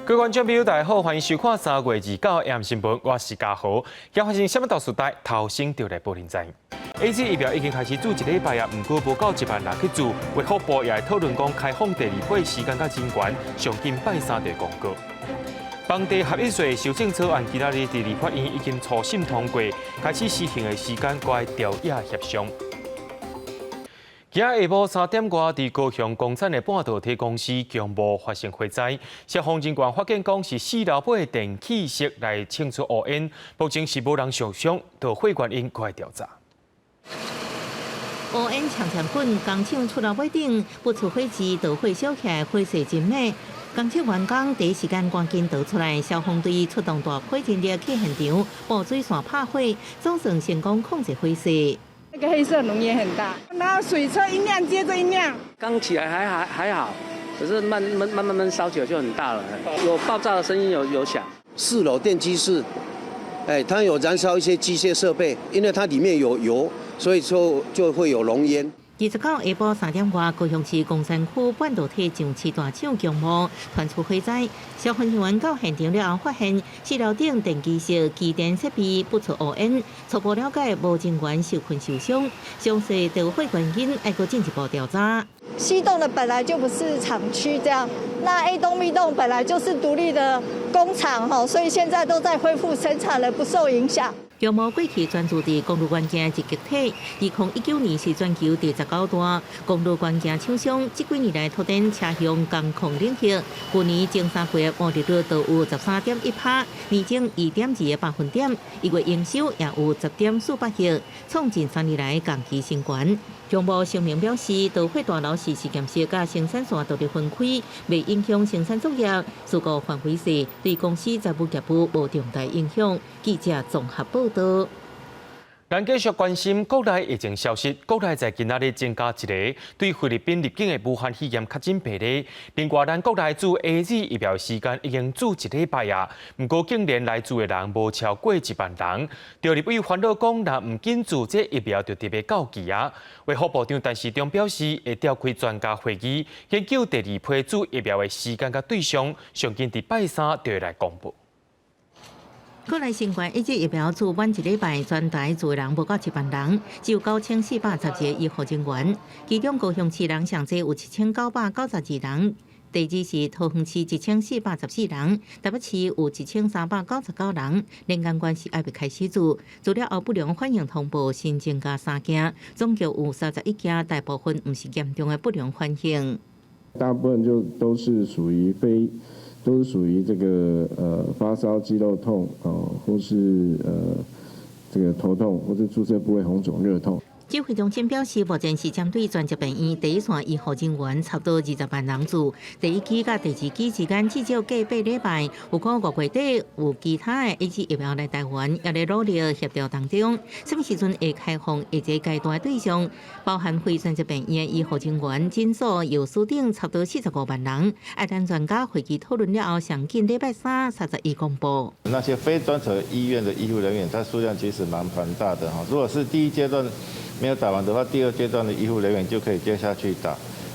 各位觀眾朋友，大家好，歡迎收看3月29 AM 新聞，我是嘉豪。今發生啥物大事代，頭先就來報您知。AZ 疫苗已經開始注一禮拜啊，毋過無夠1萬人去注。衛福部也會討論講開放第二批時間佮人員，上緊拜三就公告。房地合一稅修正草案今仔日佇立法院已經初審通過，開始施行的時間閣愛朝野協商。今仔下晡3點外，佇高雄工產的半導體公司強霧發生火災，消防人員發現講是四樓尾電氣室來衝出烏煙，目前是無人受傷，導火原因閣愛調查。烏煙長長滾，工廠出樓尾頂，不出火舌，導火燒起來，火勢真猛。工廠員工第一時間趕緊逃出來，消防隊出動大批人力去現場布水線拍火，總算成功控制火勢。那個黑色濃煙很大，然後水車一輛接着一輛。剛起來還好，可是慢慢慢慢慢燒起來就很大了，有爆炸的聲音有響。四樓電機室，哎，它有燃燒一些機械設備，因為它裡面有油，所以說就會有濃煙。29下晡3點外，高雄市工山區半導體上市大廠強霧傳出火災，消防人員到現場了後，發現四樓頂電機室機電設備噴出烏煙，初步了解無人員受困受傷，詳細著火原因愛閣進一步調查。 C 棟的本來就不是廠區，這樣，那 A 棟 B 棟本來就是獨立的工廠，吼，所以現在都在恢復生產了，不受影響。強霧過去專注佇功率元件一極體，2019年是全球第19大功率元件廠商，這幾年來拓展車用工控領域，去年前三季毛利率都有13.1趴，年增2.2個百分點，一月營收也有10.48億，創近3年來同期新高。強霧聲明表示，導火大樓是實驗室佮生產線獨立分開，袂影響生產作業，事故範圍細，對公司財務業務無重大影響。記者綜合報道。咱繼續關心國內疫情消息。國內在今仔日增加一个對菲律賓入境的武漢肺炎確診病例。另外，咱國內注 AZ 疫苗時間已經注一禮拜啊，毋過竟然來注的人無超過1萬人。著立委煩惱講，若毋緊注這疫苗，就特別到期啊。衛福部長陳時中表示，會召開專家會議，研究第二批注疫苗的時間佮對象，上緊佇拜三就會來公布。國內新冠 AZ 疫苗注滿一禮拜，全台注的人無夠1萬人，只有9412個醫護人員。其中高雄市人上濟有7992人，第二是桃園市1414人，台北市有1399人。林間縣是還未開始注，注了後不良反應通報新增加三件，總共有31件，大部分毋是嚴重的不良反應。大部分就都是屬於非。都是屬於這個發燒、肌肉痛哦，或是這個頭痛，或者注射部位紅腫熱痛。指揮中心表示，目前是針對專責病院第一線醫護人員，差不多20萬人注。第一劑佮第二劑之間至少隔8禮拜。有可能5月底有其他的 AZ 疫苗來台灣，也咧努力協調當中。啥物時陣會開放下一個階段對象，包含非專責病院的醫護人員、診所、藥師等，差不多45萬人。愛等專家會議討論了後，上緊禮拜三31公布。那些非專責醫院的醫護人員，他數量其實蠻龐大的哈。如果是第一階段沒有打完的話，第二階段的醫護人員就可以接下去打。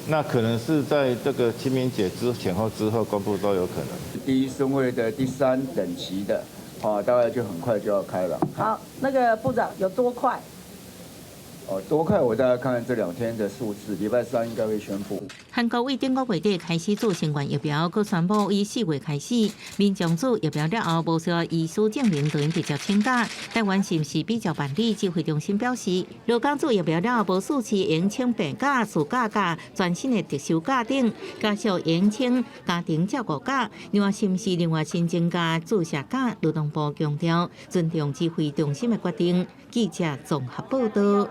那可能是在這個清明節之前或之後公布都有可能。第一順位的第三等級的，啊，大概就很快就要開了。好，那個部長有多快？哦，多快？我大概看看這兩天的數字，禮拜三應該會宣布。韓國為頂個月底開始注新冠疫苗，閣宣布以4月開始，民眾注疫苗了後無需要醫師證明，就能直接請假。台灣是毋是比照辦理？指揮中心表示，勞工注疫苗了後無事時會請病假、事假佮全新的特休假等，加上會請家庭照顧假。另外，是毋是另外新增加注射假？勞動部強調尊重指揮中心的決定。記者綜合報道。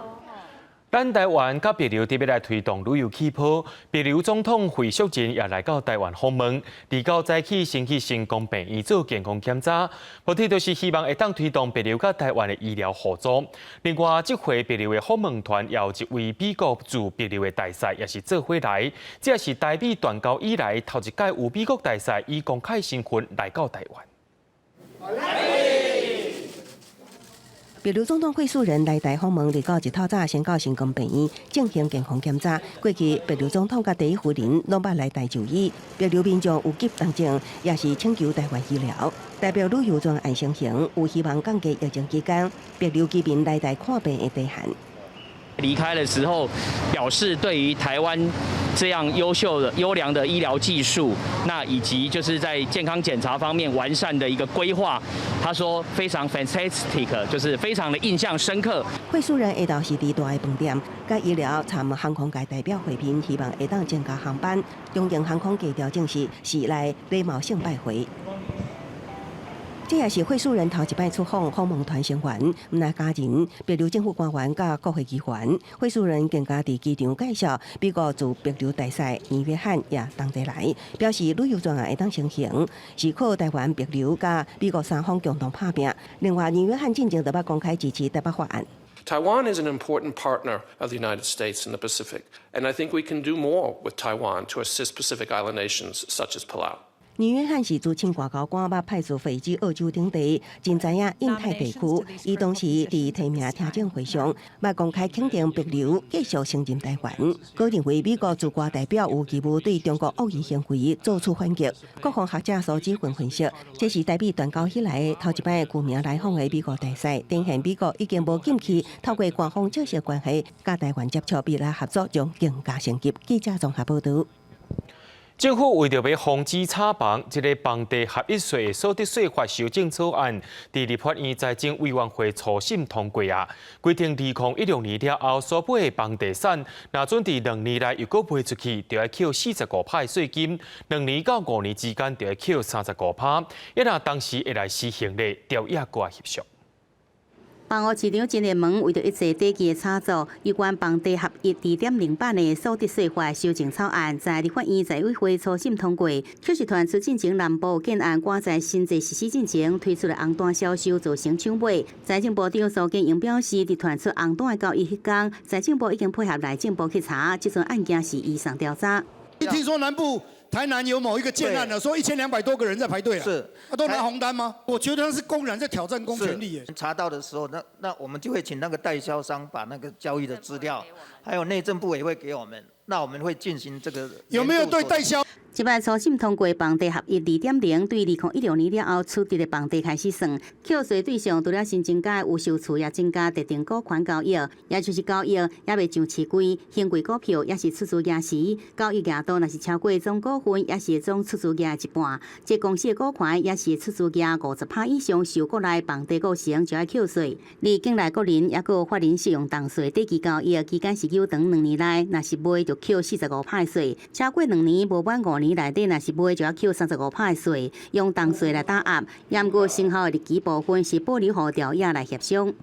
咱台灣佮帛琉特別來推動旅遊氣泡，帛琉總統惠淑仁也來到台灣訪問，29早起先去成功病院做健康檢查，目的就是希望會當推動帛琉佮台灣的醫療合作。另外，這回帛琉的訪問團也有一位美國駐帛琉的大使，也是做伙來，這也是台美斷交以來頭一擺有美國大使以公開身份來到台灣。帛琉總統惠恕仁來台訪問，29日透早先到新光病院進行健康檢查。過去帛琉總統佮第一夫人攏捌來台就醫，帛琉民眾有急重症，也是請求台灣醫療。代表旅遊專案成行，有希望降低疫情期間帛琉居民來台看病的底限。離開的時候，表示對於台灣這樣優秀的、優良的醫療技術，那以及就是在健康檢查方面完善的一個規劃，他說非常 fantastic，就是非常的印象深刻。惠恕仁下晝是佇大愛飯店，佮醫療參航空界代表會面，希望會當增加航班。長榮航空計調整時是來禮貌性拜會。這也是惠恕仁頭一擺出訪訪問團成員，毋但家人、帛琉政府官員佮國會議員。惠恕仁更加佇機場介紹美國駐帛琉大使倪約翰也同齊來，表示旅遊專案會當成行，是靠台灣、帛琉佮美國三方共同拍拚。另外，倪約翰進前就捌公開支持台北法案。 Taiwan is an important partner of the United States in the Pacific, and I think we can do more with Taiwan to assist Pacific Island nations such as Palau. 倪約翰是資深外交官，捌派駐斐濟、澳洲等地，真知影印太地區。伊當時佇提名聽證會上，捌公開肯定帛琉繼續承認台灣。閣認為美國駐外代表有義務對中國惡意行為做出反擊。國防學者蘇志雲分析，這是台美斷交以來頭一擺具名來訪的美國大使，展現美國已經無禁忌透過官方正式關係，佮台灣接觸，未來合作將更加升級。記者綜合報導。政府為著欲防止炒房，這个房地合一稅所得稅法修正草案，佇立法院財政委員會初審通過啊。規定2016年了後所買的房地產，若準佇2年內又閣賣出去，就愛扣45趴稅金；2年到5年之間，就愛扣35趴。一若當時會來施行咧，就猶閣愛翕相。房屋市場真熱門，為著抑制短期的炒作，有關房地合一2.0版的所得稅法修正草案，在立法院財委會初審通過。邱集團出進前南部建案趕在新制實施進前推出了紅單銷售，造成搶買。財政部長蘇建榮表示，佇傳出紅單的交易彼工，財政部已經配合內政部去查，這樁案件是移送調查。聽說南部台南有某一個建案呢，說1200多個人在排隊啊，啊都拿紅單嗎？我覺得他是公然在挑戰公權力耶。查到的時候，那我們就會請那個代銷商把那個交易的資料，還有內政部也會給我們，那我們會進行這個。有沒有對代銷？這擺初審通過房地合一2.0，對2016年了後取得的房地開始算，扣稅對象除了新增加的預售厝，也增加特定股權交易，也就是交易猶未上市櫃、興櫃股票，抑是出租額時，交易額度若是超過總股份，抑是總出租額一半，這公司的股權抑是出租額50%以上受國內房地構成，就愛扣稅。而境內個人抑閣有法人適用重稅，短期交易期間是久長兩年內，若是賣就扣45趴稅，超過兩年無滿5年內底，若是賣就愛扣35趴稅，用重稅來打壓。毋過生效的日期部分是保留予條約來協商。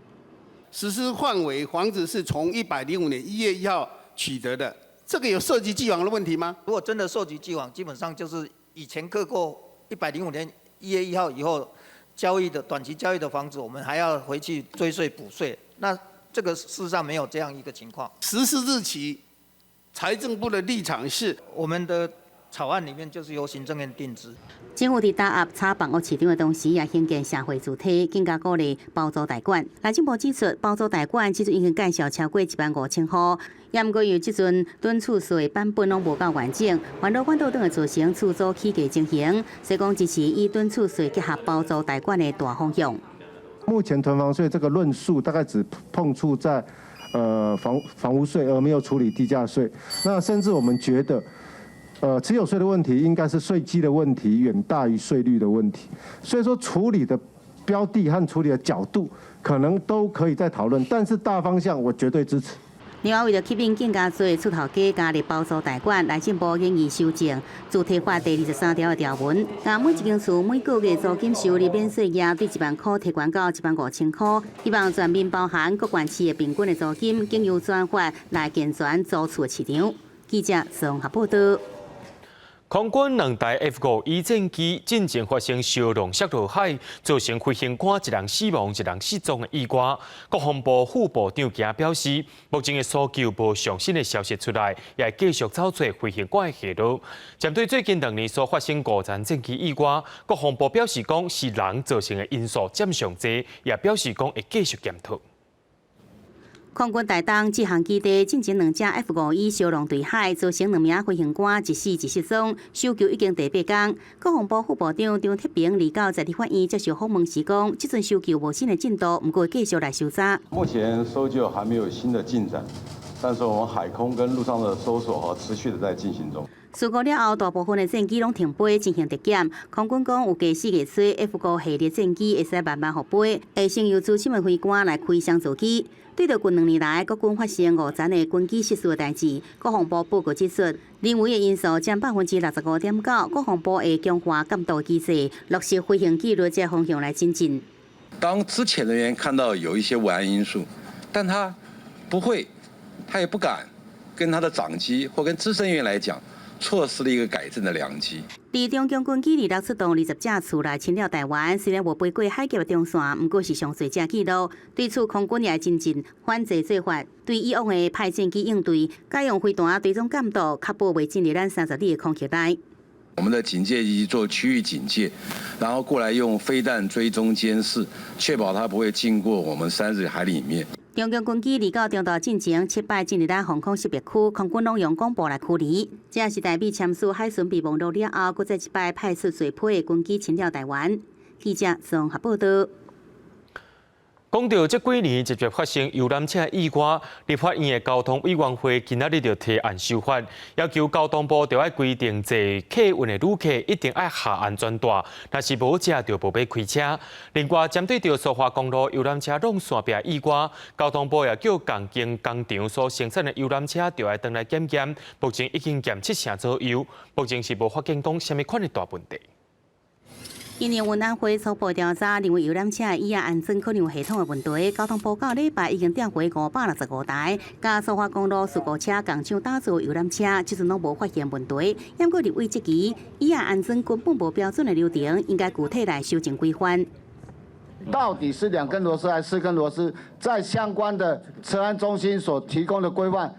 實施範圍房子是從105年1月1號取得的，這個有涉及既往的問題嗎？如果真的涉及既往，基本上就是以前課過105年1月1號以後交易的短期交易的房子，我們還要回去追稅補稅。那這個事實上沒有這樣一個情況。實施日期，財政部的立場是我們的草案裡面就是由行政院定之。政府佇打壓炒房屋市場的同時，也興建社會住宅，更加鼓勵包租代管。內政部指出，包租代管這陣已經介紹超過1萬5千戶，也毋過由這陣囤厝稅版本攏無夠完整，煩惱反倒轉會造成厝租起價情形，所以講支持以囤厝稅結合包租代管的大方向。目前囤房稅這個論述大概只碰觸在房屋稅，而沒有處理地價稅。那甚至我們覺得，持有稅的問題應該是稅基的問題，遠大於稅率的問題。所以說處理的標的和處理的角度，可能都可以再討論，但是大方向我絕對支持。另外，為著吸引更加濟出頭家加入包租代管，內政部建議修正住宅法第23條的條文，將每一間厝每個月租金收入免稅額對1萬箍提懸到1萬5千箍，希望全面包含各縣市的平均的租金，經由專法來健全租厝市場。記者綜合報導。空軍兩台 F-5E 戰機進前發生燒熔摔落海，造成飛行官一人死亡、一人失蹤的意外。國防部副部長今表示，目前的搜救無上新的消息出來，也會繼續找揣飛行官的下落。針對最近2年所發生五層戰機意外，國防部表示講是人造成的因素佔上濟，也表示講會繼續檢討。空軍台東志航基地進前兩架 F-5E 燒熔墜海，造成兩名飛行官一死一失蹤，搜救已經第八工。國防部副部長張鐵平二九在立法院接受訪問時講，這陣搜救無新的進度，毋過會繼續來搜查。目前搜救還沒有新的進展，但是我們海空跟陸上的搜索哈持續的在進行中。事故了後，大部分的戰機攏停飛進行特檢。空軍講，預計4月初 F-5系列戰機會使慢慢復飛，會先由資深的飛官來開雙座機。對著近2年來，國軍發生五層的軍機失事的代誌，國防部報告指出，人為的因素佔65.9%。國防部會強化監督機制，落實飛行紀律這方向來精進。當資遣人員看到有一些維安因素，但他不會，他也不敢跟他的長機或跟資深員來講。錯失了一個改正的良機。佇中共軍機二六出動20架次來侵擾台灣，雖然無飛過海峽的中線，毋過是上濟隻紀錄。對此，空軍也會精進反制做法，對以往的派戰機應對，改用飛彈追蹤監督，確保袂進入咱30里的空域內。我們的警戒機做區域警戒，然後過來用飛彈追蹤監視，確保它不會經過我們30海里裡面。中共軍機二九中晝進前七擺進入咱防空識別區，空軍攏用廣播來驅離。這是台美簽署海巡備忘錄了後，閣再一擺派出濟批的軍機侵擾台灣。記者綜合報道。講到這幾年直接發生遊覽車意外，立法院的交通委員會今仔日就提案修法，要求交通部著愛規定坐客運的旅客一定愛繫安全帶，若是無這就無欲開車。另外，針對著蘇花公路遊覽車挵山壁意外，交通部也叫共間工廠所生產的遊覽車著愛轉來檢驗，目前已經檢七成左右，目前是無發現講啥物款的大問題。因為運安會初步調查，認為遊覽車椅仔安裝可能有系統的問題。交通部到禮拜已經調回565台，佮蘇花公路事故車工廠打造遊覽車，這陣攏無發現問題。毋過立委質疑，椅仔安裝根本無標準的流程，應該具體來修正規範。到底是兩根螺絲還是四根螺絲？在相關的車安中心所提供的規範，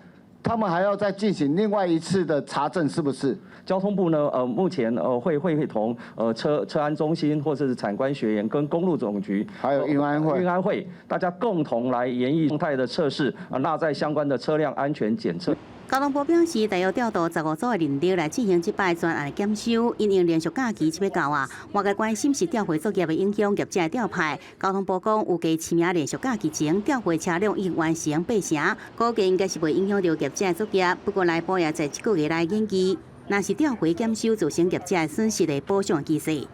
他們還要再進行另外一次的查證，是不是？交通部呢，目前會同車安中心或者是產官學研跟公路總局，還有運安會，運安會，大家共同來研議動態的測試，啊，納在相關的車輛安全檢測。交通部表示，大約調度15組的人力來進行這擺專案的檢修，因應連續假期這欲到啊，外界關心是調貨作業會影響業者的調派。交通部講，預計清明連續假期前調貨車輛已經完成八成，估計應該是袂影響著業者的作業。不過內部也在這個月來研議，若是調貨檢修造成業者的損失的補償機制。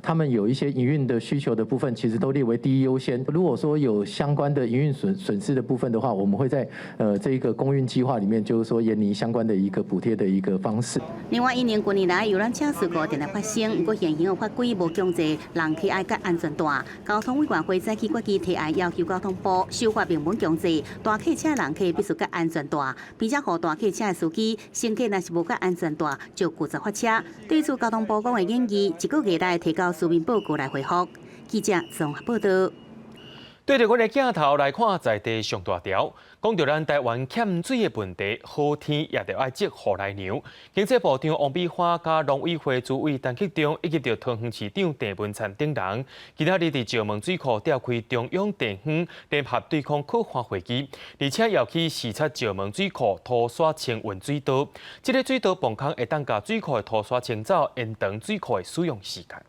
他們有一些營運的需求的部分，其實都列為第一優先。如果說有相關的營運損失的部分的話，我們會在這個公運計劃裡面，就是說研擬相關的一個補貼的一個方式。另外，因應近年來遊覽車事故定定發生，毋過現行的法規無強制人客愛繫安全帶。交通委員會早起決議提案，要求交通部修法明文強制大客車人客必須繫安全帶，並且予大客車的司機乘客若是無繫安全帶，就拒絕發車。對此，交通部講會研議一個月內提交書面報告來回覆。記者綜合報道。對著阮的鏡頭來看，在地上大條，講著咱台灣欠水的問題，好天也著愛積雨來量。經濟部長王美花佮農委會主委陳吉仲以及著桃園市長鄭文燦等人，今仔日佇石門水庫召開中央地方聯合對抗洘旱會議，而且也去視察石門水庫塗沙清運水道。這个水道泵空會當共水庫的塗沙清走，延長水庫的使用時間。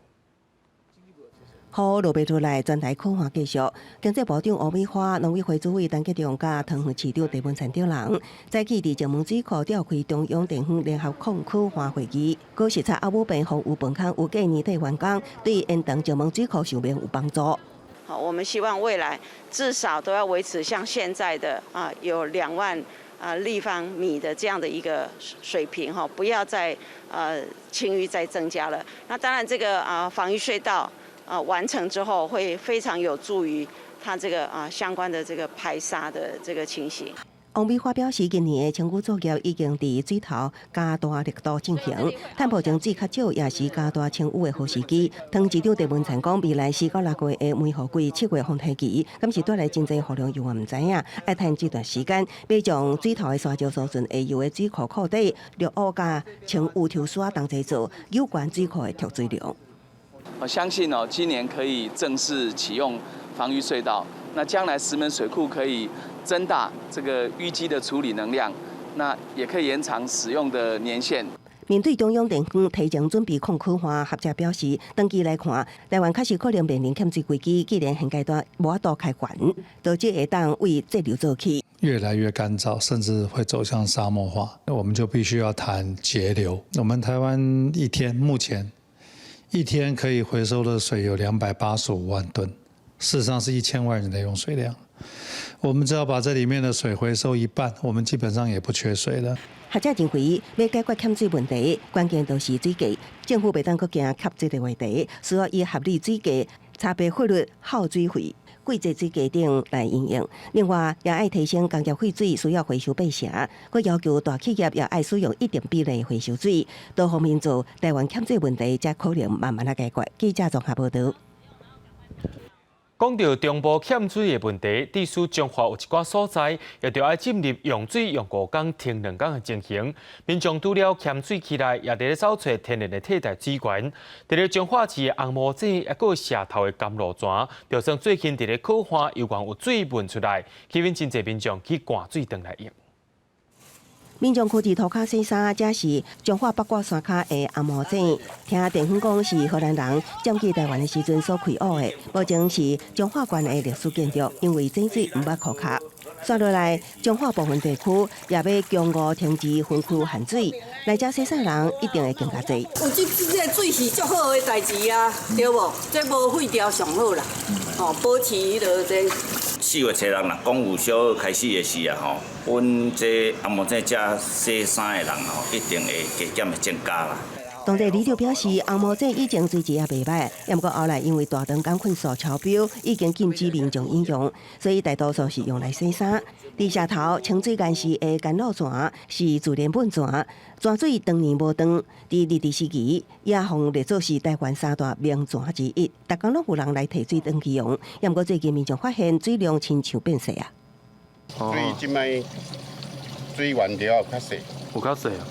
雨落袂落來，全台洘旱繼續。經濟部長王美花、農委會主委陳吉仲佮桃園市長鄭文燦等人，早起佇石門水庫召開中央地方聯合抗洘旱會議，閣視察阿武坪防雨泵空預計年底完工，對延長石門水庫壽命有幫助。好，我們希望未來至少都要維持像現在的啊，有2萬立方米的這樣的一個水平哈，不要再輕易再增加了。那當然，這個防禦隧道完成之後，會非常有助於它這個相關的這個排沙的這個情形。王美花表示，今年的清淤作業已經佇水頭加大力度進行，趁目前水較少，也是加大清淤的好時機。湯市長鄭文燦講，未來4到6月的梅雨季、7月風台期，敢是帶來真濟雨量，猶嘛毋知影。愛趁這段時間，欲將水頭的沙石儲存下游的水庫庫底，綠蚵佮清淤抽沙同齊做，有關水庫的蓄水量。我相信哦，今年可以正式啟用防魚隧道，那將來石門水庫可以增大這個淤積的處理能量，那也可以延長使用的年限。面對中央電網提前準備礦區化，學者表示，長期來看，台灣確實可能面臨欠水危機。既然現階段無法度開源，導致會當為節流做起。越來越乾燥，甚至會走向沙漠化，那我們就必須要談節流。我們台灣一天目前一天可以回收的水有285萬噸，事實上是1000萬人的用水量。我們只要把這裡面的水回收一半，我們基本上也不缺水了。學者認為，欲解決欠水問題，關鍵就是水價。政府袂當閣驚卡這个話題，需要以合理水價、差別匯率、耗水費、季節水價等來因應。另外，也愛提升工業廢水需要回收8成，閣要求大企業也愛使用一定比例回收水。多方面做，台灣欠水問題才可能慢慢仔解決。記者綜合報導。講到中部欠水的問題，地處彰化有一寡所在，也著愛進入用水用五工停兩工的情形。民眾除了欠水起來，也佇咧走揣天然的替代水源。佇咧彰化市的紅毛井，抑閣社頭的甘露泉，就算最近佇咧苦旱，猶原有水噴出來，吸引真濟民眾去灌水轉來用。民眾囥佇塗跤洗衫，這是彰化八卦山跤的紅毛井。聽電方講是荷蘭人佔據台灣的時陣所開挖的，目前是彰化縣的歷史建築，因為井水毋捌枯竭。紲落來，彰化部分地區也欲強五停止分區限水，來遮洗衫人一定會更加濟。有這個水是足好的代誌啊，對無？這無廢掉上好啦，哦，保持彼落這。4月初六，若講有小可開始的時啊吼，阮這紅毛井遮洗衫的人吼，一定會加減會增加啦。當地里長表示，紅毛井以前水質也袂䆀，毋過後來因為大腸桿菌素超標，已經禁止民眾飲用，所以大多數是用來洗衫。佇社頭清水岩寺的甘露泉是自然噴泉，泉水長年無斷。佇日治時期，也予列做是台灣三大名泉之一，逐工攏有人來提水轉去用。毋過最近民眾發現水量親像變細啊。水這擺水源著較細，有較細啊。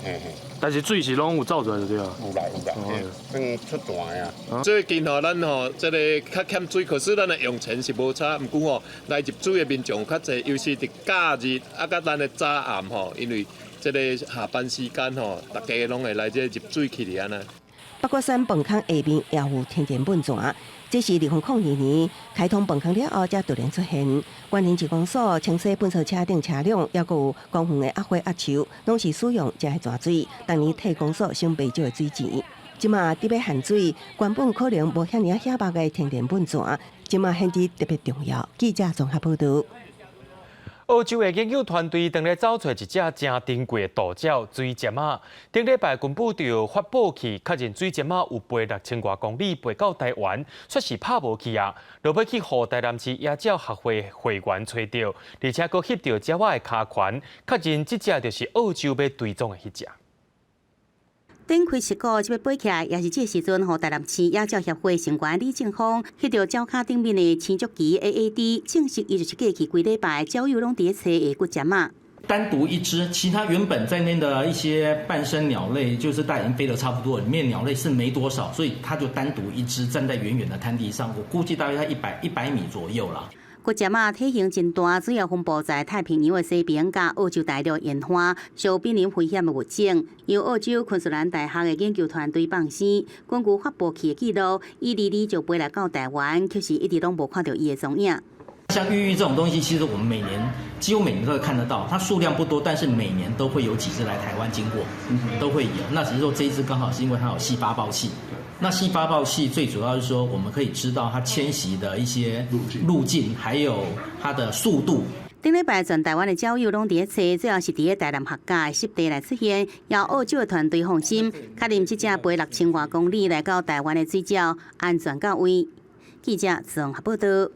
但是水是攏有走出來就對啊。有啦有啦，算出泉啊。最近吼，咱吼這个較欠水，可是咱的用錢是無差，毋過吼來入水的民眾較濟，尤其佇假日啊，佮咱的早暗吼，因為這个下班時間吼，大家攏會來這入水去哩按呢。八卦山崩坑下面也有天然噴泉，這是2002年開通崩坑了後才突然出現。雲林市公所清洗糞掃車等車輛，抑閣有公園的鴨花鴨樹，攏是使用這个泉水。逐年替公所省袂少的水錢。這馬特欲限水，原本可能無遐爾仔顯目的天然噴泉，這馬顯得特別重要。記者綜合報導。澳洲的研究團隊當咧找揣一隻誠珍貴的渡鳥水針仔。頂禮拜根據著發報器確認水針仔有飛6000外公里飛到台灣，卻是拍無去啊！落尾去予台南市野鳥學會會員揣著，而且閣翕著鳥仔的跤環，確認這隻就是澳洲欲追蹤的彼隻。頂開石鼓就欲飛起來，也是這个時陣，予台南市野鳥協會成員李正峰翕著鳥跤頂面的青竹旗 AAD，證實伊就是過去幾禮拜鳥友攏佇咧揣的骨針仔。單獨一隻，其他原本在內的一些伴生鳥類，就是大已經飛得差不多，裡面鳥類是沒多少，所以它就單獨一隻站在遠遠的灘地上，我估計大約在一百米左右啦。骨針仔體型真大，主要分布在太平洋的西邊佮澳洲大陸沿岸，屬瀕臨危險的物種。由澳洲昆士蘭大學的研究團隊放生，根據發報器的記錄，伊離離就飛來到台灣，卻是一直攏無看著伊的蹤影。像玉玉這種東西，其實我們每年幾乎每年都會看得到，它數量不多，但是每年都會有幾隻來台灣經過，都會有。那只是說這一隻剛好是因為它有繫發報器。那繫發報器最主要是說，我們可以知道它遷徙的一些路徑，還有它的速度。頂禮拜全台灣的鳥友攏佇咧揣，最後是佇咧台南客家的濕地來出現，由澳洲的團隊放心，確認這隻飛6000外公里來到台灣的水鳥安全到位。記者綜合報導。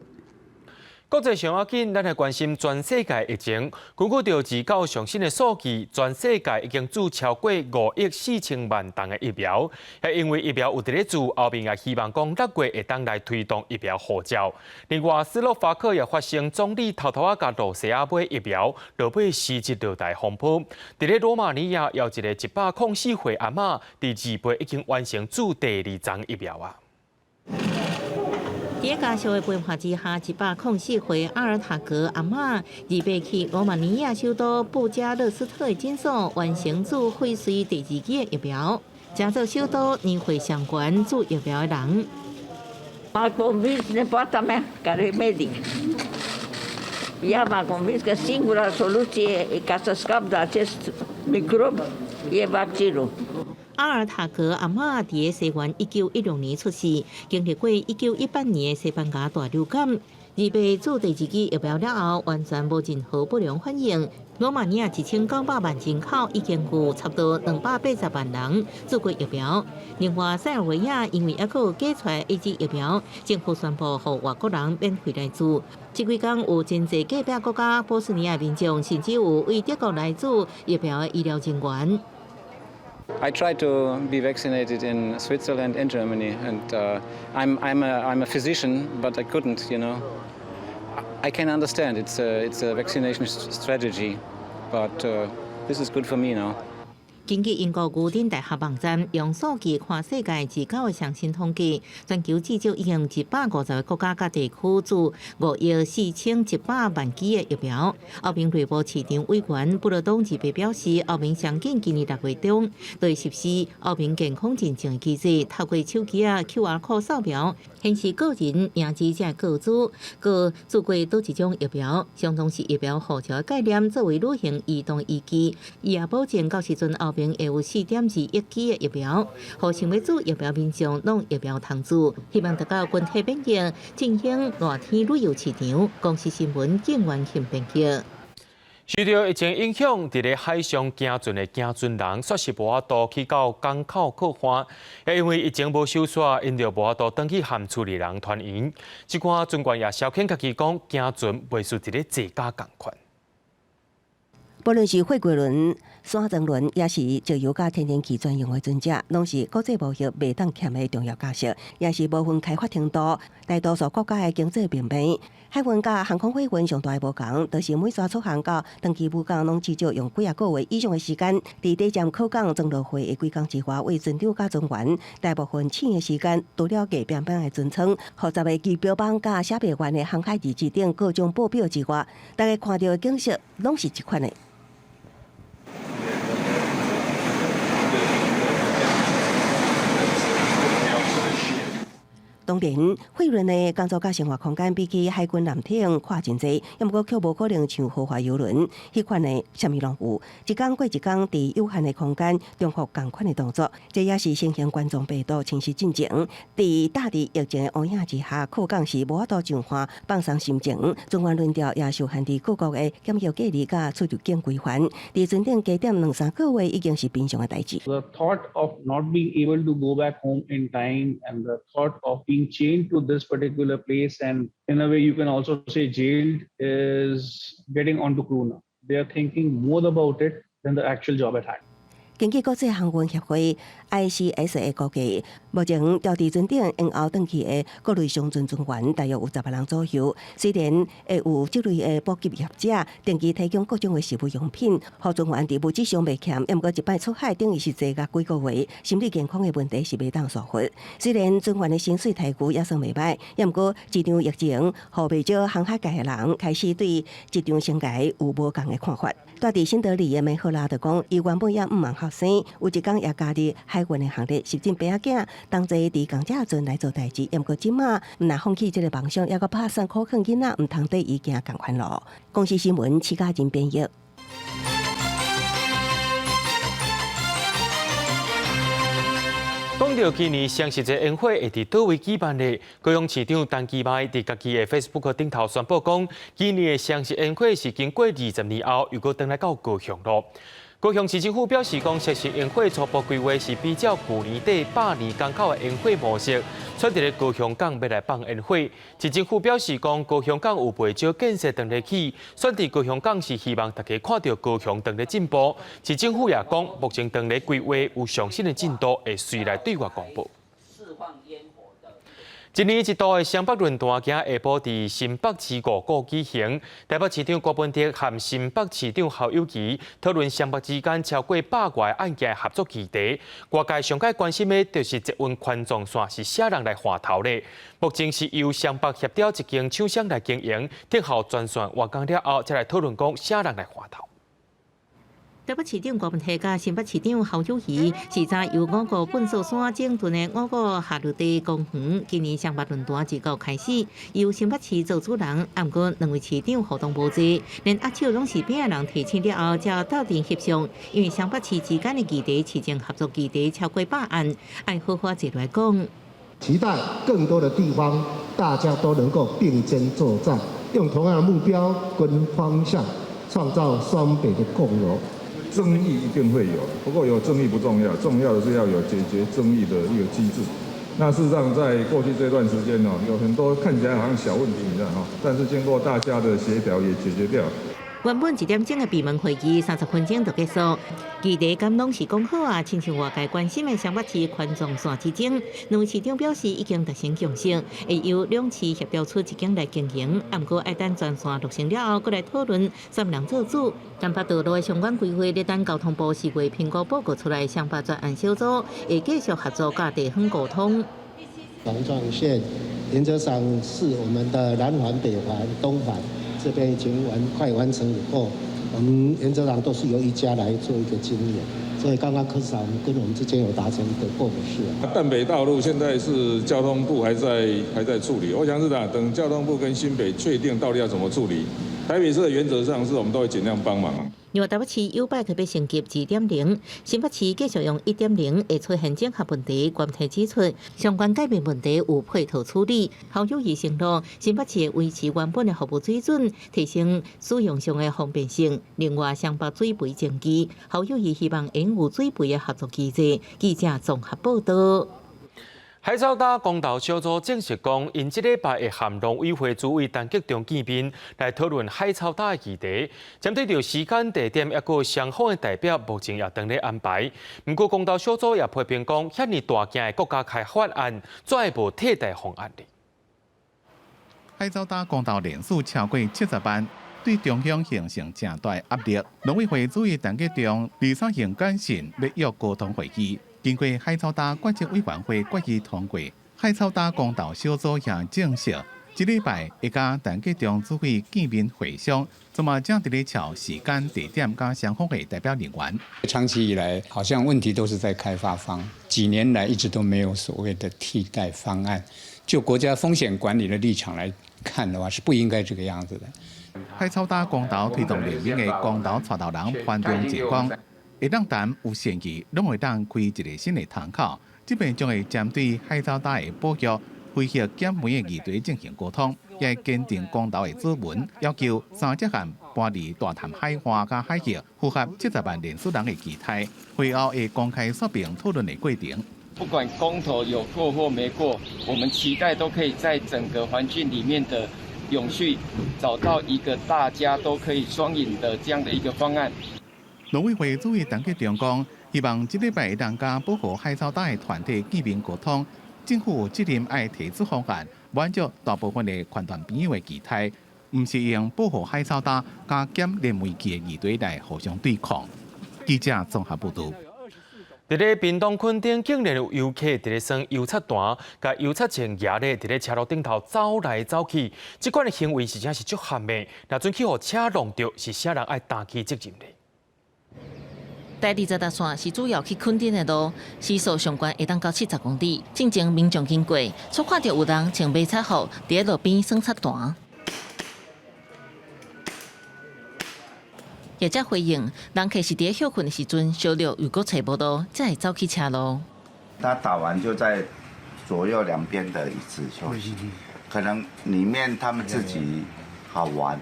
國際上要緊，咱來關心全世界疫情。根據著二九上新的數據，全世界已經注超過5億4千萬劑的疫苗。也因為疫苗有佇咧注，後面也希望講六月會當來推動疫苗護照。另外，斯洛伐克也發生總理偷偷仔共露西亞買疫苗，落尾辭職落台風波。佇咧羅馬尼亞，有一個104歲阿嬤，佇二八已經完成注第二針疫苗啊。佇家屬的陪伴之下，104歲阿爾塔格阿嬤二八去羅馬尼亞首都布加勒斯特的診所完成注輝瑞第二劑的疫苗，成做首都年歲上懸注疫苗的人。 M-a convins nepoata mea, care e medic. Ea m-a convins că singura soluție ca să scap de acest microb e vaccinul. 阿爾塔格阿嬤佇西元1916年出世，經歷過1918年的西班牙大流感，二八注第二劑疫苗了後，完全無任何不良反應。羅馬尼亞1900萬人口已經有差不多280萬人注過疫苗。另外，塞爾維亞因為猶閣有假出來 AZ 疫苗，政府宣布予外國人免費來注。這幾工有真濟隔壁國家波斯尼亞民眾，甚至有為德國來注疫苗的醫療人員。 I tried to be vaccinated in Switzerland and Germany, and I'm a physician, but I couldn't. I can understand it's a vaccination strategy, but this is good for me now. 根據英國牛津大學網站用數據看世界二九的上新統計，全球至少已經150個國家佮地區注5億4100萬劑的疫苗。歐盟內部市場委員布勒東二八表示，歐盟上緊今年6月中對實施歐盟健康認證機制，透過手機仔 QR code 掃描，顯示個人名字這個資，閣注過佗一種疫苗，相當是疫苗護照的概念，作為旅行移動依據。伊也保證到時陣歐盟會有4.2億劑的疫苗，予想欲注疫苗民眾攏疫苗通注，希望達到群體免疫，振興熱天旅遊市場。公視新聞景元慶編輯。受著疫情影響，佇咧海上行船的行船人，煞是無法度去到港口靠岸，也因為疫情無收煞，𪜶就無法度轉去和厝裡人團圓。這寡船員也消遣家己講，行船袂輸佇咧坐監仝款。無論是貨櫃輪、散裝輪，抑是石油佮天然氣專用的船隻，攏是國際貿易袂當欠的重要角色，也是無分開發程度，大多數國家的經濟命脈。海運佮航空貨運上大的無仝，就是每逝出航到長崎母港，攏至少用幾仔個月以上的時間。佇底站靠港裝落貨的幾工之外，為船長佮船員，大部分醒的時間，除了硬邦邦的船艙、複雜的儀表板佮寫袂完的航海日誌等各種報表之外，大家看著的景色攏是這款的。當然，貨輪的工作佮生活空間比起海軍艦艇闊真濟，猶毋過卻無可能像豪華遊輪，彼款的啥物攏有，一工過一工，佇有限的空間重複仝款的動作，這也是新型冠狀病毒侵襲進前，佇大地疫情的烏影之下，靠港時無法度上岸放鬆心情，船員輪調也受限佇各國的檢疫隔離佮出入境規範，佇船頂加點兩三個月已經是平常的代誌。 The thought of not being able to go back home in time and the thought of being chained to this particular place and in a way you can also say jailed is getting onto crew now. They are thinking more about it than the actual job at hand. 根據國際航運協會 ICS 的估計，目前佇佇船頂延後轉去的各類商船船員大約有10萬人左右。雖然會有這類的補給業者定期提供各種的食物用品，予船員佇物質上袂欠，毋過一擺出海等於是坐監幾個月，心理健康的問題是袂當疏忽。雖然船員的薪水待遇也算袂䆀，毋過這場疫情，予袂少航海界的人開始對職場生涯有無仝的看法。蹛佇新德里的美赫拉就講，伊原本也毋茫後生，有一工也加入海運的行列，拾進爸仔囝同齊佇共隻船來做代誌。毋過這馬毋若放棄這个夢想，猶閣拍算苦勸囡仔，毋通綴伊行仝款路。公視新聞，徐嘉仁編譯。講到今年雙十節煙火會佇佗位舉辦呢？高雄市長陳其邁佇家己的 Facebook 頂頭宣布講，今年的雙十煙火是經過20年後，又閣轉來到高雄囉。高雄市政府表示，講實施煙火初步規劃是比照舊年底百年港口的煙火模式，選佇咧高雄港欲來放煙火。市政府表示，講高雄港有袂少建設當咧起，選佇高雄港是希望大家看著高雄當咧進步。市政府也講，目前當咧規劃有上新的進度，會隨來對外公布。一年一度的雙北論壇，今下晡佇新北市五股舉行。台北市長柯文哲和新北市長侯友宜討論雙北之間超過百外案件合作議題。外界上蓋關心的，就是捷運環狀線是啥人來牽頭咧？目前是由雙北協調一間廠商來經營，等候全線完工了後，才來討論講啥人來牽頭。台北市長柯文哲佮新北市長侯友宜視察由五股糞埽山整頓的五股夏綠地公園，今年雙北論壇自九開始，由新北市做主人，毋過兩位市長互動無濟，連握手攏是邊仔人提醒了後，才鬥陣翕相。因為雙北市之間的議題，市政合作議題超過百案，愛好好坐來講。期待更多的地方，大家都能夠並肩作戰，用同樣的目標跟方向，創造雙北的共榮。爭議一定會有，不過有爭議不重要，重要的是要有解決爭議的一個機制。那事實上，在過去這段時間哦，有很多看起來好像小問題，你知道哈，但是經過大家的協調也解決掉。原本一點鐘的閉門會議，30分鐘就結束。議題敢攏是講好啊，親像外界關心的雙北市環狀線之爭，兩位市長表示已經達成共識，會由兩市協調出一間來經營，毋過愛等全線落成了後，閣來討論啥人做主。南北道路的相關規劃，咧等交通部4月評估報告出來，雙北專案小組會繼續合作佮地方溝通。環狀線原則上是我們的南環、北環、東環。這邊已經完快完成以後，我們原則上都是由一家來做一個經營，所以剛剛柯市長跟我們之間有達成一個共識。淡北道路現在是交通部還在處理，我想是這樣，等交通部跟新北確定到底要怎麼處理，台北市的原則上是我們都會盡量幫忙。另外，台北市 YouBike 欲升級2.0，新北市繼續用1.0，會出現整合問題。關題指出，相關改變問題有配套處理。侯友宜承諾，新北市會維持原本的服務水準，提升使用上的方便性。另外，雙北水肥爭議，侯友宜希望擁有水肥的合作機制。記者綜合報道。海草礁公投小組證實講，𪜶這禮拜會和農委會主委陳吉仲見面，來討論海草礁的議題。針對著時間、地點，抑閣雙方的代表，目前也當咧安排。毋過公投小組也批評講，遐爾大件的國家開發案，怎會無替代方案呢？海草礁公投連署超過70萬，對中央形成誠大壓力。農委會主委陳吉仲23用簡訊欲約溝通會議。經過海草礁決策委員會決議通過，海草礁公投小組也證實，這禮拜會佮陳吉仲主委見面會商，這嘛正佇咧敲時間、地點佮雙方的代表人員。長期以來，好像問題都是在開發方，幾年來一直都沒有所謂的替代方案。就國家風險管理的立場來看的話，是不應該這個樣子的。海草礁公投推動聯盟的公投帶頭人潘忠政講，會當談有善意，攏會當開一個新的窗口。這邊將會針對海草礁的保育、非核減煤的議題進行溝通，也會堅定公投的主文，要求三隻縣搬離大潭海岸佮海域，符合70萬連署人的期待。會後會公開說明討論的過程。不管公投有過或沒過，我們期待都可以在整個環境裡面的永續，找到一個大家都可以雙贏的這樣的一個方案。農委會主委陳吉仲講，希望這禮拜會當佮保護海草礁的團體見面溝通，政府有責任愛提出方案，滿足大部分的觀眾朋友的期待，毋是用保護海草礁佮減燃煤氣的議題來互相對抗。記者綜合報導。佇咧屏東墾丁，竟然有遊客佇咧耍油漆彈，共油漆槍蜈咧佇咧車路頂頭走來走去，這款的行為實在是足譀的。若準去予車挏著，是啥人愛擔起責任呢？台26線是主要去墾丁的路，時速上懸會當到70公里。進前民眾經過，卻看著有人穿迷彩服佇咧路邊耍漆彈。業者回應，人客是佇咧歇睏的時陣，燒著又閣揣無路，才會走去車路。他打完就在左右兩邊的椅子休息，可能裡面他們自己好玩，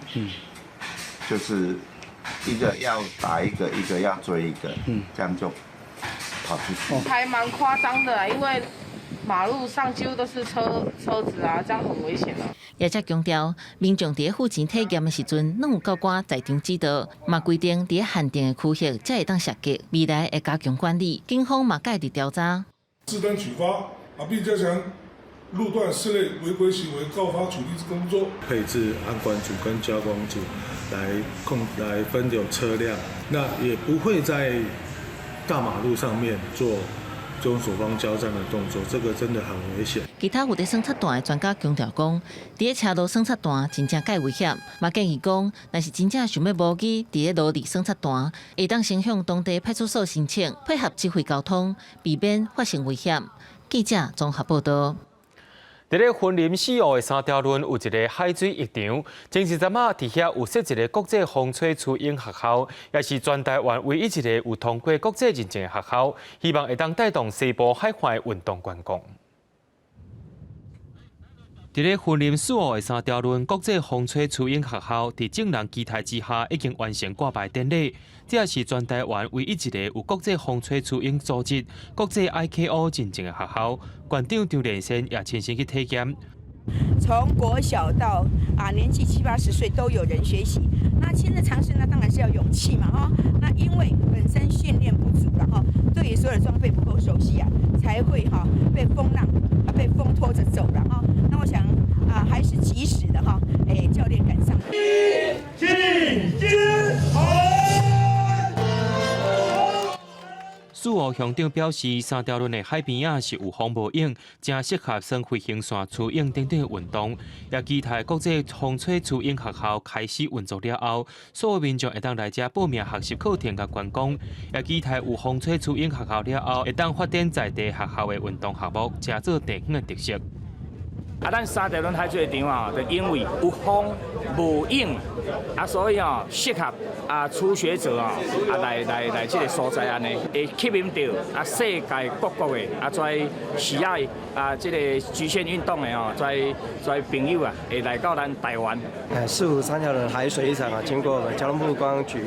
就是一個要打一個，一個要追一個，這樣就跑出去。還蠻誇張的，因為馬路上幾乎都是車子啊，這樣很危險啊。業者強調，民眾佇付錢體驗的時陣，攏有教官在場指導，嘛規定佇限定的區域才會當射擊，未來會加強管理。警方嘛介入調查。治單取發啊，並加強路段室內違規行為告發取締工作。配置安管組跟交管組來分流車輛，那也不會在大馬路上面做這種左方交戰的動作，這個真的很危險。其他有佇耍漆彈的專家強調講，佇咧車路耍漆彈真正蓋危險，嘛建議講，若是真正想欲模擬佇咧路裡耍漆彈，會當先向當地派出所申請，配合指揮交通，避免發生危險。記者綜合報道。佇咧雲林四湖的三條崙有一个海水浴場，前一陣仔佇遐有設一个國際風吹趨泳學校，也是全台灣唯一一个有通過國際認證的學校，希望會當帶動西部海岸的運動觀光。佇咧雲林四湖的三條崙國際風吹趨泳學校，佇眾人期待之下，已經完成掛牌典禮。這也是全台灣唯一一个有國際風吹趨泳組織、國際 IKO 認證的學校。館長張連生也親身去體驗。從國小到年紀七八十歲都有人學習。那親自嘗試呢，當然是要勇氣嘛，哈。那因為本身訓練不足了哈，對於所有的裝備不夠熟悉啊，才會哈被風浪被風拖着走了哈。那我想啊，還是及時的哈，哎，教練趕上。進進。四湖鄉長表示，三條崙的海邊仔是有風無湧，誠適合耍飛行傘、趨泳等等的運動。也期待國際風吹趨泳學校開始運作了後，所有民眾會當來遮報名學習課程佮觀光。也期待有風吹趨泳學校了後，會當發展在地學校的運動項目，成做地方的特色。啊，咱三條崙海水浴場啊，就因為有風無湧，啊，所以哦適合啊初學者啊來這个所在按呢，會吸引著啊世界各國的啊遮喜愛啊這个極限運動的哦，遮朋友啊會來到咱台灣。四湖三條崙海水浴場啊，經過我們交通部觀光局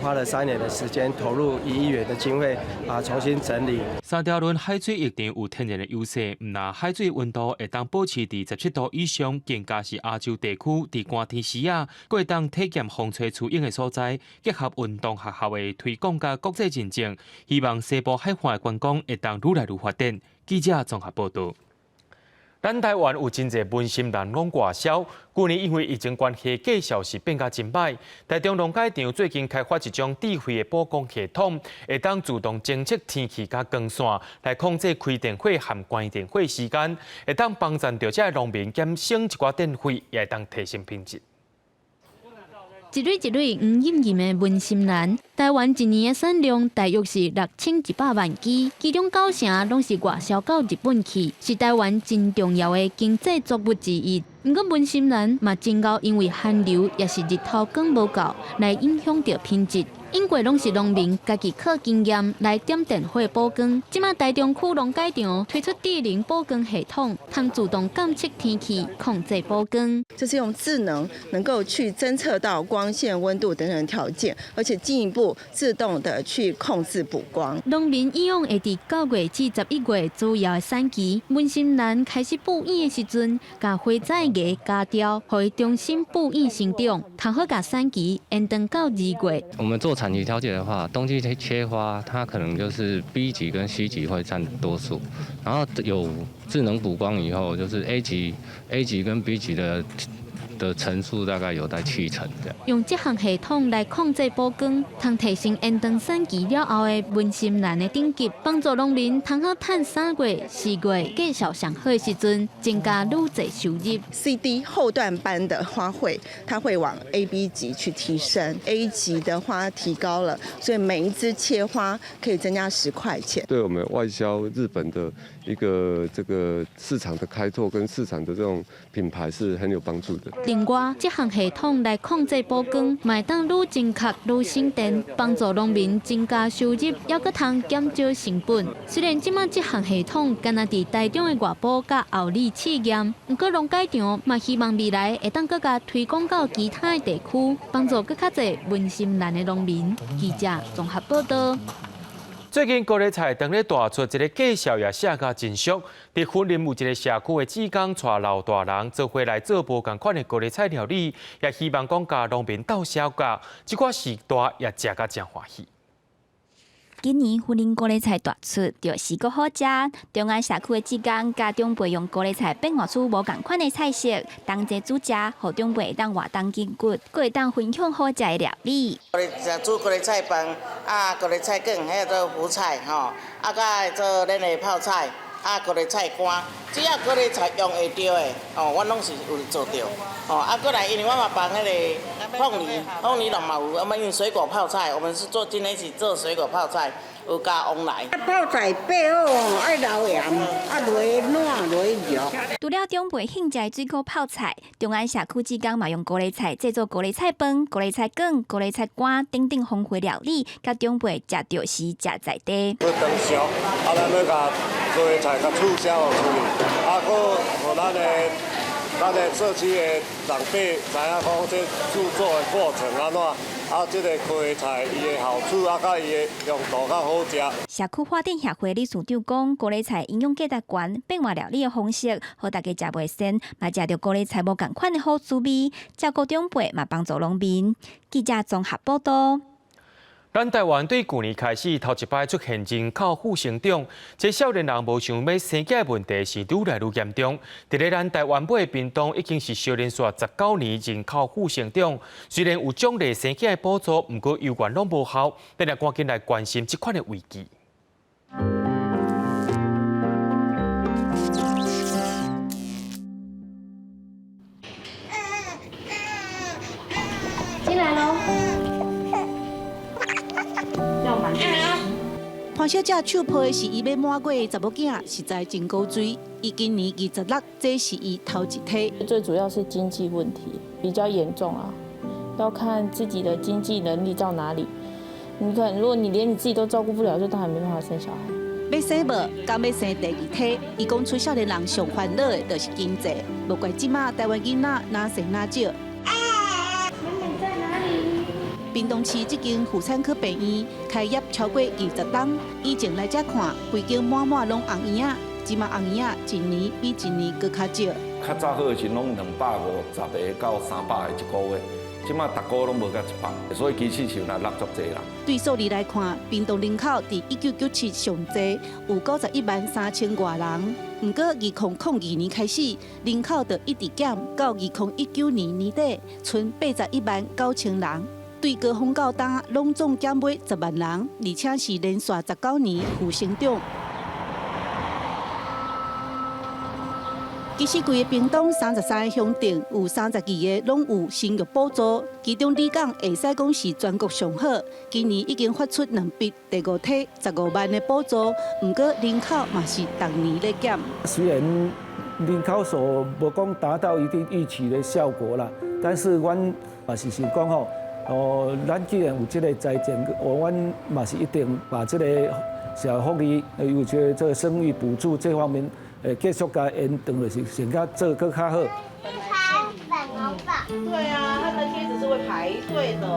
花了3年的時間，投入1億元的經費啊，重新整理。三條崙海水浴場有天然的優勢，毋但海水溫度會當保持佇17度以上，更加是亞洲地區佇寒天時啊，閣會當體驗風吹趨泳的所在，結合運動學校的推廣佮國際認證，希望西部海岸的觀光會當愈來愈發展。記者綜合報道。咱台灣有真濟文心蘭攏外銷，舊年因為疫情關係，價數是變甲真歹。台中農改場最近開發一種智慧的補光系統，會當自動偵測天氣佮光線，來控制開電火和關電火時間，會當幫助著遮農民減省一寡電費，也會當提升品質。一蕊一蕊黃艷艷的文心蘭，台灣一年的產量大約是6100萬支，其中九成攏是外銷到日本去，是台灣真重要的經濟作物之一。毋過文心蘭嘛真𠢕因為寒流抑是日頭光無夠，來影響著品質。以過攏是農民家己靠經驗來點電火補光，這馬台中區農改場推出智能補光系統，通自動監測天氣，控制補光。這是用智能能夠去偵測到光線、溫度等等條件，而且進一步自動的去控制補光。農民以往會佇9月至11月主要的產期，文心蘭開始布湧的時陣，共花仔芽鉸掉，予伊重新布湧生長，通好共產期延長到2月。我們做產期調節的話，冬季切花，它可能就是 B 級跟 C 級會佔多數，然後有智能補光以後，就是 A 級跟 B 級的層數大概有在7成這樣。用這項系統來控制補光，通提升延長產期了後的文心蘭的等級，幫助農民通好趁3月、4月價數上好的時陣，增加愈濟收入。 C、D 後段班的花卉，它會往 A、B 級去提升，A 級的花提高了，所以每一支切花可以增加10塊錢。對我們外銷日本的一個這個市場的開拓跟市場的這種品牌是很有幫助的。另外，這項系統來控制補光，嘛會當愈精確、愈省電，幫助農民增加收入，猶閣通減少成本。雖然這馬這項系統干焦佇台中的外埔佮后里試驗，毋過農改場嘛希望未來會當閣共推廣到其他的地區，幫助閣較濟文心蘭的農民。記者綜合報道。最近高麗菜當咧大出，一个介紹也寫甲真俗。佇雲林有一个社區的志工𤆬老大人做伙來做無仝款的高麗菜料理，也希望講共農民鬥相共，這寡序大也食甲誠歡喜。今年雲林高麗菜大出，就是閣好食。中安社區的志工共長輩用高麗菜變化出無仝款的菜色，同齊煮食，予長輩會當活動筋骨，閣會當分享好食的料理。煮高麗菜飯，啊，高麗菜羹，還有做福菜，吼，啊，佮做咱的泡菜，啊，高麗菜乾，只要高麗菜用會著的，哦，阮攏是有做著。哦，啊，過來，因為我嘛放彼个鳳梨，鳳梨攏嘛有，我們用水果泡菜，我們是做今天是做水果泡菜，有加旺來。泡菜掰好哦，愛留鹽，啊落軟落熟。除了長輩興食的水果泡菜，中安社區志工嘛用高麗菜製作高麗菜飯、高麗菜羹、高麗菜乾等等豐富料理，共長輩食著時食在地。去當熟，啊，咱欲共高麗菜共促銷予出去，啊，閣予咱的社區的長輩知影講這製作的過程按怎，啊，這个高麗菜伊的好處啊，佮伊的用途較好食。社區發展協會理事長講，高麗菜營養價值懸，變換料理的方式，予大家食袂膩，嘛食著高麗菜無仝款的好滋味，照顧長輩嘛幫助農民。記者綜合報道。咱台灣對舊年開始頭一擺出現人口負成長，這少年人無想欲生囝的問題是愈來愈嚴重。佇咧咱台灣尾的屏東已經是相連續19年人口負成長，雖然有獎勵生囝的補助，毋過猶原攏無效，咱來趕緊來關心這款的危機。進來囉。潘小姐手抱的是伊欲滿月的查某囝，實在真古錐。伊今年26，這是伊頭一胎。最主要是經濟問題比較嚴重啊，要看自己的經濟能力到哪裡。你看，如果你連你自己都照顧不了，就當然沒辦法生小孩。欲生無，敢欲生第二胎？伊講出少年人上煩惱的就是經濟，無怪這馬台灣囡仔若生若少。屏東市這間婦產科病院開業超過20冬，以前來這看，規間滿滿攏紅嬰仔，這馬紅嬰仔一年比一年閣較少。較早好的時攏250個到300個一個月，這馬逐個月攏無到100，所以其實是若落足濟啦。對數字來看，屏東人口佇1997上濟有91萬3千外人，毋過2002年開始，人口就一直減，到2019年年底，賰81萬9千人。對高峰到今，攏總減尾10萬人，而且是連續19年負成長。其實，規個屏東33個鄉鎮有32個攏有生育補助，其中里港會使講是全國上好。今年已經發出兩筆第五梯15萬的補助，毋過人口嘛是逐年咧減。雖然人口數無講達到一定預期的效果啦，但是阮嘛是想講吼。哦，咱既然有這個財政，阮嘛是一定把這個社會福利，尤其這個生育補助這方面，繼續共延長，就是先共做閣較好。對啊，他們的貼紙是會排隊的。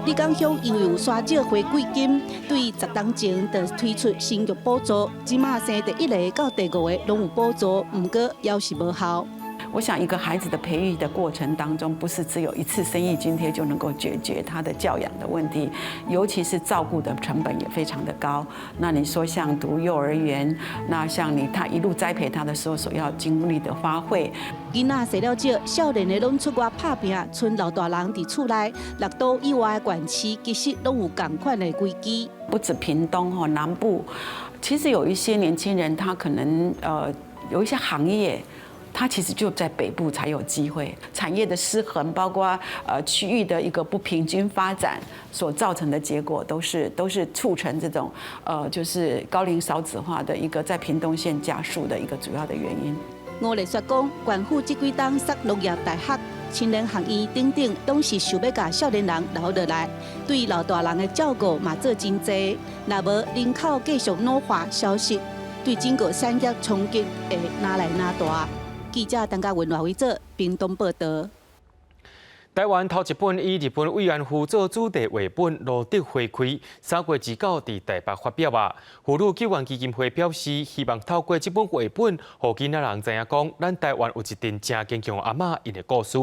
里港鄉因為有沙石回饋金，對10冬前就推出生育補助，這馬生第一个到第五个攏有補助，毋過猶是無效。我想，一個孩子的培育的過程當中，不是只有一次生育津貼就能夠解決他的教養的問題，尤其是照顧的成本也非常的高。那你說像讀幼兒園，那像你他一路栽培他的時候所要經歷的花費，囡仔生了少，少年的攏出外拍拚，賰老大人佇厝內，六都以外的縣市其實攏有仝款的危機。不止屏東吼，南部其實有一些年輕人，他可能有一些行業。它其實就在北部才有機會。產業的失衡，包括區域的一個不平均發展所造成的結果，都是促成這種就是高齡少子化的一個在屏東縣加速的一個主要的原因。吳麗雪講，縣府這幾冬設農業大學、青年學院等等，攏是想欲共少年人留落來，對老大人的照顧嘛做真濟。若無人口繼續老化消失，對整個產業衝擊會愈來愈大。記者陳嘉文、賴偉哲，屏東報導。台灣頭一本以日本慰安婦做主題繪本《蘆竹花開》，3月29佇台北發表啊。婦女救援基金會表示，希望透過這本繪本，予囡仔人知影講，咱台灣有一陣誠堅強阿嬤𪜶的故事。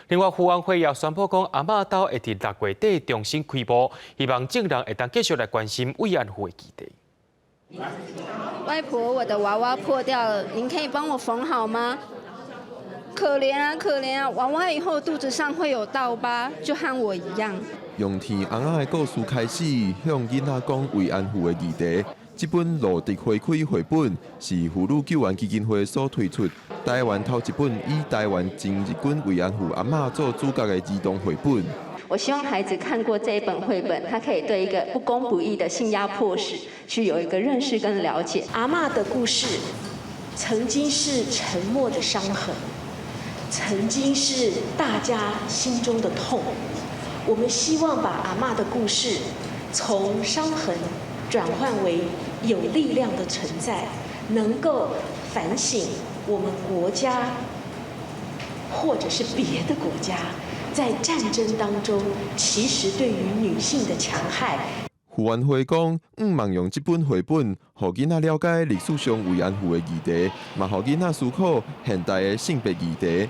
另外，婦安會也宣布講，阿嬤鬥會佇6月底重新開幕，希望眾人會當繼續來關心慰安婦的議題。外婆，我的娃娃破掉了，您可以幫我縫好嗎？可憐啊，可憐啊！娃娃以後肚子上會有刀疤，就和我一樣。用甜尪仔的故事開始，向囡仔講慰安婦的議題。這本《蘆竹花開》繪本是婦女救援基金會所推出，台灣頭一本以台灣前日軍慰安婦阿嬤做主角的兒童繪本。我希望孩子看過這一本繪本，他可以對一個不公不義的性壓迫史去有一個認識跟了解。阿嬤的故事，曾經是沉默的傷痕。曾經是大家心中的痛，我們希望把阿嬤的故事從傷痕轉換為有力量的存在，能夠反省我們國家或者是別的國家在戰爭當中，其實對於女性的強害。婦安會講，向望用這本繪本，予囡仔了解歷史上慰安婦的議題，嘛予囡仔思考現代的性別議題。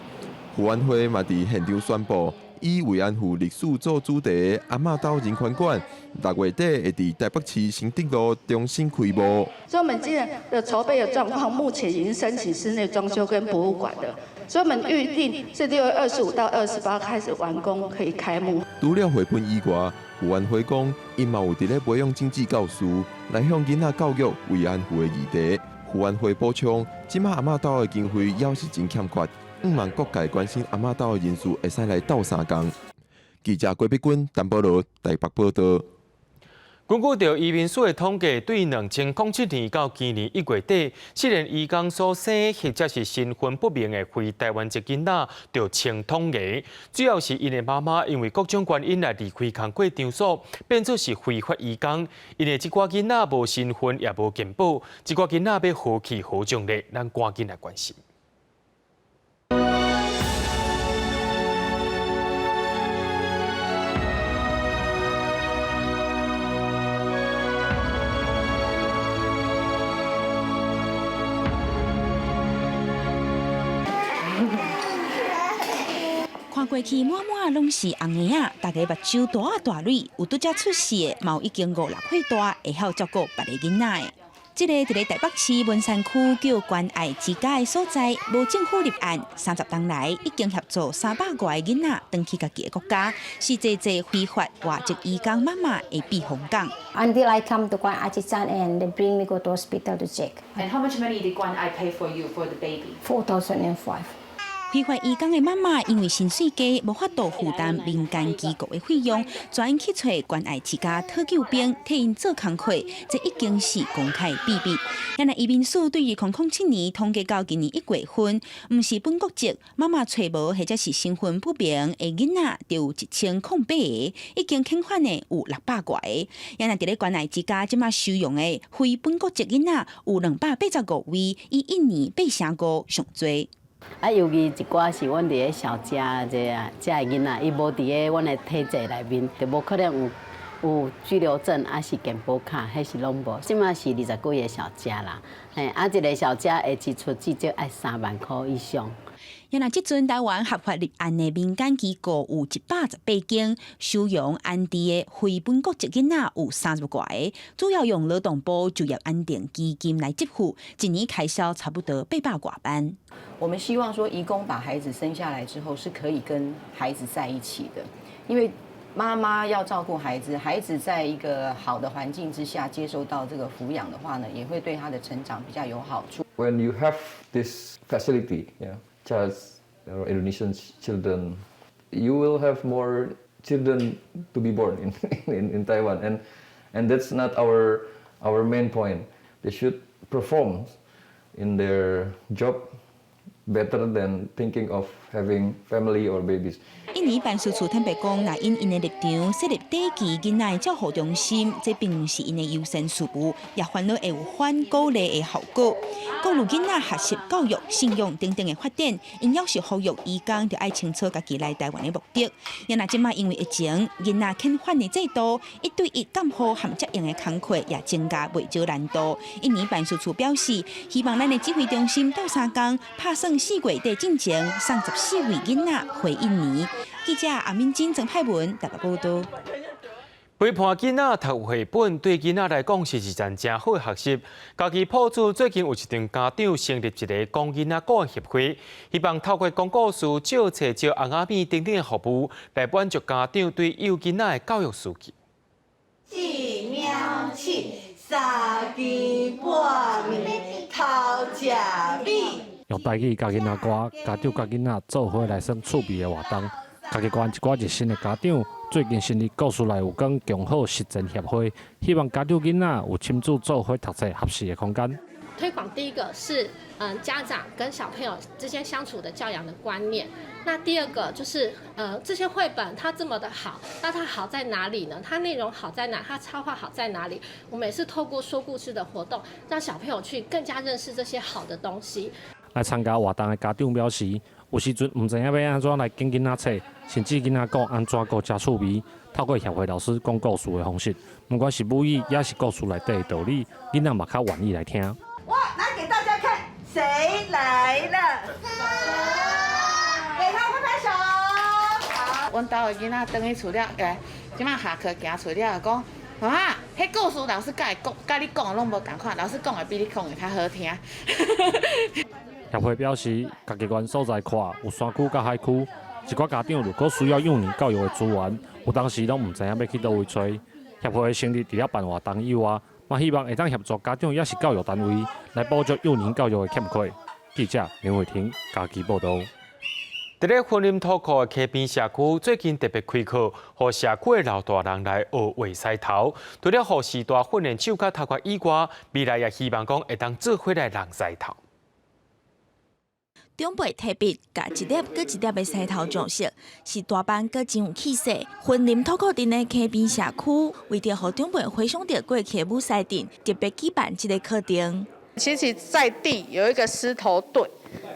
婦安會嘛佇現場宣布，以慰安婦歷史做主題的阿嬤島人權館，6月底會佇台北市承德路重新開幕。所以，我們今年的籌備的狀況，目前已經申請室內裝修跟博物館的，所以我們預定是6月25到28開始完工，可以開幕。除了繪本以外，婦安會講，𪜶嘛有佇咧培養政治教師，來向囡仔教育慰安婦的議題。婦安會補充，這馬阿嬤島的經費猶是真欠缺，向望各界關心阿嬤島的人士會使來鬥相共。記者郭碧君、陳保羅台北報導。根據著移民署的統計，對2007年到今年1月底，失聯移工所生或者是身份不明的非台灣籍囡仔，著千統個。主要是𪜶的媽媽因為各種原因來離開工作場所，變做是非法移工。𪜶的這寡囡仔無身份也無健保，這寡囡仔欲何去何從咧？咱趕緊來關心。看過去滿滿攏是紅嬰仔，大家目睭大啊大蕊，有拄才出世的，嘛有已經五六歲大，會曉照顧別个囡仔的。這個佇咧台北市文山區叫關愛之家的所在，無政府立案，30冬來已經協助300外個囡仔轉去家己的國家，是濟濟非法外籍移工媽媽的避風港。 Until I come to 關愛之家 and they bring me go to hospital to check. And how much money did 關愛 pay for you for the baby? 4,005. 非法移工的媽媽因為薪水低，無法度負擔民間機構的費用，轉去揣關愛之家討救兵替𪜶做工課，這已經是公開秘密。原來移民署對2007年統計到今年1月份，毋是本國籍媽媽揣無或者是身份不明的囡仔，就有1008個，已經遣返的有600外個。原來佇咧關愛之家這馬收容的非本國籍囡仔有285位，以一年8成5上濟。啊，尤其一寡是阮佇咧小家這啊，這个囡仔，伊無佇咧阮的體制內面，就無可能有居留證，抑是健保卡，彼是攏無。這馬是20幾个小家啦，嘿，啊，一个小家的支出至少愛3萬箍以上。原來這陣台灣合法立案的民間機構有118間，收容安置的非本國籍囡仔有30外個，主要用勞動部就業安定基金來支付，一年開銷差不多800外萬。我們希望說，移工把孩子生下來之後，是可以跟孩子在一起的，因為媽媽要照顧孩子，孩子在一個好的環境之下接受到這個撫養的話呢，也會對他的成長比較有好處。When you have this facility, yeah, just Indonesian children, you will have more children to be born in Taiwan, and that's not our main point. They should perform in their job better than thinking of having family or babies. 印尼辦事處坦白講，若𪜶𪜶的立場設立短期囡仔的照護中心，這並毋是𪜶的優先事務，也煩惱會有反鼓勵的效果。顧慮囡仔學習、教育、信仰等等的發展，𪜶猶是呼籲移工著愛清楚家己來台灣的目的。也若這馬因為疫情，囡仔遣返的制度，一對一監護和接應的工課也增加袂少難度。印尼辦事處表示，希望咱的指揮中心鬥相共，拍算4月底進前送14位囡仔回印尼。記者阿敏珍、曾派文台北報道。陪伴囡仔讀繪本，對囡仔來講是一件誠好的學習。嘉義埔子最近有一陣家長成立一個講囡仔故協會，希望透過講故事、借冊、借尪仔物等等的服務，來滿足家長對幼囡仔的教育需求。一喵七，三更半暝，偷食米。用台語教囡仔歌，家長佮囡仔做伙來耍趣味的活動。嘉義縣一寡熱心的家長最近成立故事內有講共好實踐協會，希望家長囡仔有親子做伙讀冊學習的空間。推廣第一個是家長跟小朋友之間相處的教養的觀念。那第二個就是，這些繪本它這麼的好，那它好在哪裡呢？它內容好在哪？它插畫好在哪裡？我們也是透過說故事的活動，讓小朋友去更加認識這些好的東西。來參加活動的家長表示，有時陣毋知影欲按怎來揀囡仔冊，甚至囡仔故按怎講誠趣味。透過協會老師講故事的方式，毋管是母語抑是故事內底的道理，囡仔嘛較願意來聽。哇，來給大家看，誰來了？給他拍拍手。好。阮兜的囡仔轉去厝了，這馬下課行出了，講媽媽，彼故事老師佮會講，佮你講的攏無仝款，老師講的比你講的較好聽。協會表示，嘉義縣所在闊，有山區佮海區，一寡家長如果需要幼年教育的資源，有當時攏毋知影欲去佗位揣。協會的成立，除了辦活動以外，嘛希望會當協助家長抑是教育單位來補足幼年教育的欠缺。記者林慧婷嘉義報導。佇咧雲林土庫的溪邊社區，最近特別開課，予社區的老大人來學畫獅頭。除了予序大訓練手佮頭殼以外，未來也希望講會當做伙來弄獅頭。長輩提筆，共一粒閣一粒的獅頭上色，是大班閣真有氣勢。雲林土庫鎮的溪邊社區，為著予長輩回想著過去的舞獅陣，特別舉辦這个課程。其實在地有一個獅頭隊，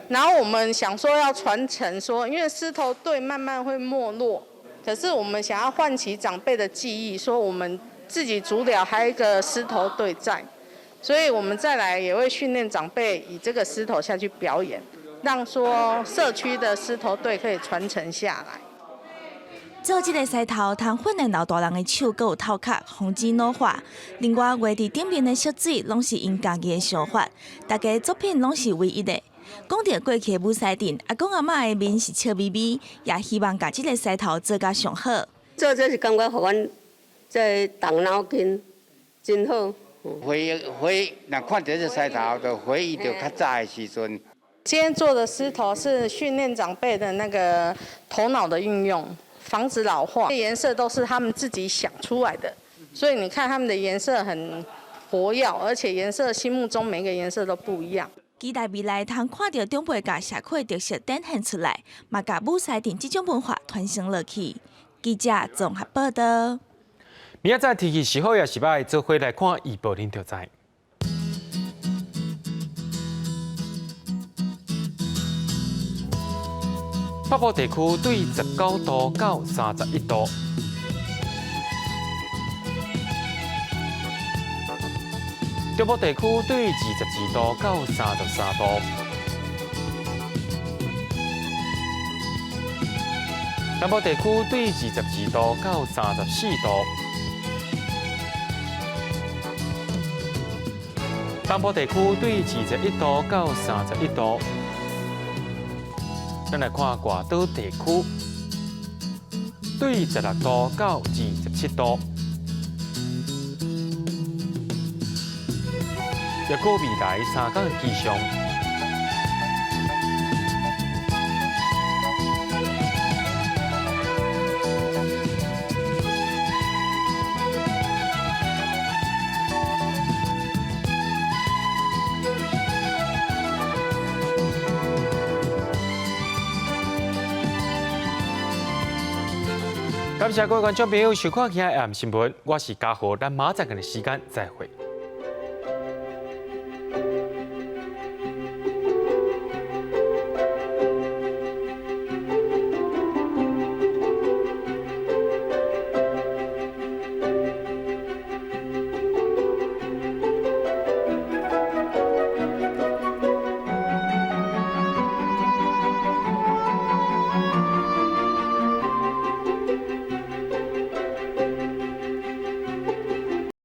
然後我們想說要傳承，說因為獅頭隊慢慢會沒落，可是我們想要喚起長輩的記憶，說我們自己竹寮還有一個獅頭隊在，所以我們再來也會訓練長輩以這個獅頭下去表演。讓說社區的獅頭隊可以傳承下來。做這个獅頭，通訓練老大人的手閣有頭殼，防止老化。另外，畫佇頂面的色水，攏是𪜶家己的想法，大家作品攏是唯一的。講著過去的舞獅陣，阿公阿嬤的面是笑眯眯，也希望共這个獅頭做甲上好。做這是感覺予阮這動腦筋真好。回憶回，若看著這獅頭，就回憶著較早的時陣。今天做的獅頭是訓練長輩的那個頭腦的運用，防止老化。顏色都是他們自己想出來的，所以你看他們的顏色很活躍，而且顏色心目中每個顏色都不一樣。期待未來通看著長輩共社區特色展現出來，嘛共舞獅陣這種文化傳承落去。記者綜合報道。明仔載天氣是好抑是䆀，做伙來看預報，恁就知。北部地區對19度到31度，中部地區對22度到33度，南部地區對22度到34度，東部地區對21度到31度。咱來看外島地區，對16度到27度。抑閣未來三工的氣象。感謝各位觀眾朋友收看今仔暗新聞，我是嘉豪，咱明仔載的時間再會。